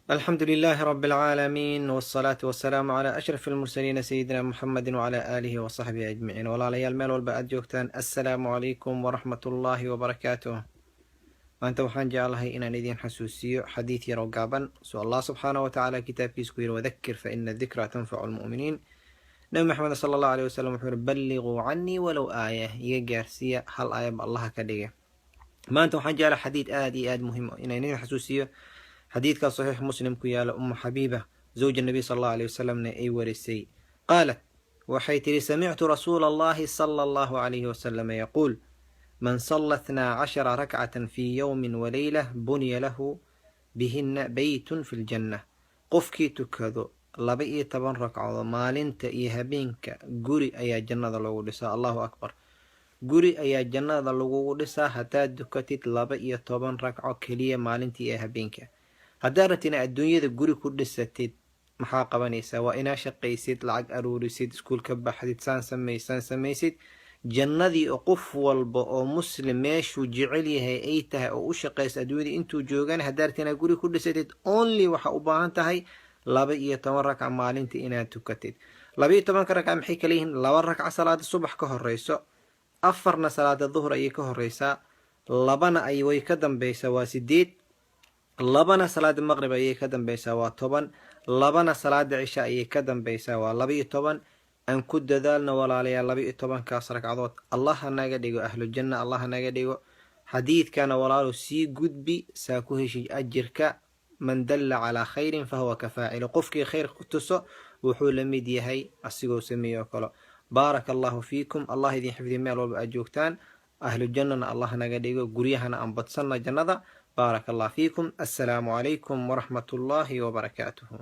الحمد لله رب العالمين، والصلاة والسلام على أشرف المرسلين، سيدنا محمد وعلى آله وصحبه أجمعين. Walaalayaal, meel walba aad joogtaan, assalaamu calaykum waraxmat ullaahi wabarakaatuh. Maanta waxaan jeclahay inaan idin xasuusiyo xadiid yaroo gaaban. So Allah subxaana wa tacaala kitaabkiisa ku yiri: "وذكر فإن الذكرى تنفع المؤمنين." Nabi Maxamed sala Allahu aleyh wasalam wuxuu yiri: "بلغوا عني ولو آية." Iga gaarsiiya hal aayaba Allaha ka dhiga. Maanta waxaan jeclahay xadiid aad iyo aad muhiim inaan idin xasuusiyo. Xadiidkaas Saxiix Muslim ku yaala, Umu Xabiiba زوج النبي sala Allahu aleyh wasalamna ay warisay. قالت, waxay tiri: "سمعت رسول الله صلى الله عليه وسلم يقول: من صلى 12 ركعة في يوم وليلة بني له بهن بيت في الجنة." Qofkii tukado 12 ragcadood maalinta iyo habeenka, guri ayaa jannada loogu dhisaa. Allahu akbar! Guri ayaa jannada lagugu dhisaa haddaad tukatid 12 ragco keliya maalintii iyo habeenka. Haddaad rabtid inaad adduunyada guri ku dhisatid, maxaa qabanaysaa? Waa inaa shaqaysid, lacag aruurisid, iskuul ka baxdid, saan samaysaan samaysid. Jannadii oo qof walba oo Muslim meeshuu jecel yahay ay tahay oo u shaqaysa adduunyada intuu joogana, haddaad rabtid inaad guri ku dhisatid, only waxaa u baahan tahay 12 ragca maalintii inaad tukatid. 12-ka ragca maxay kala yihiin? Laba ragca salaada subax ka horeyso, afarna salaada duhur ayay ka horeysaa, labana ay way ka dambeysaa, waa sideed. Labana salaada maqrib ayay ka dambeysaa, waa 10. Labana salaada cisha ayay ka dambeysaa, waa 12. Aan ku dadaalno, walaalayaal, 12-kaas ragcadood. Allaha naga dhigo ahlu janna, Allaha naga dhigo. Xadiidkana, walaalo, sii gudbi saa ku heshi ajirka. "من دل على خير فهو كفاعله." Qofkii khayr ku tuso wuxuu la mid yahay asigoo sameeye oo kale. Baaraka Allahu fiikum. Allah idin xifdiyo meel walba aad joogtaan. Ahlu jannana Allah naga dhigo, guryahana aan badsanna jannada. Baaraka Allah fiikum. Assalaamu calaykum waraxmat ullaahi wabarakaatuhu.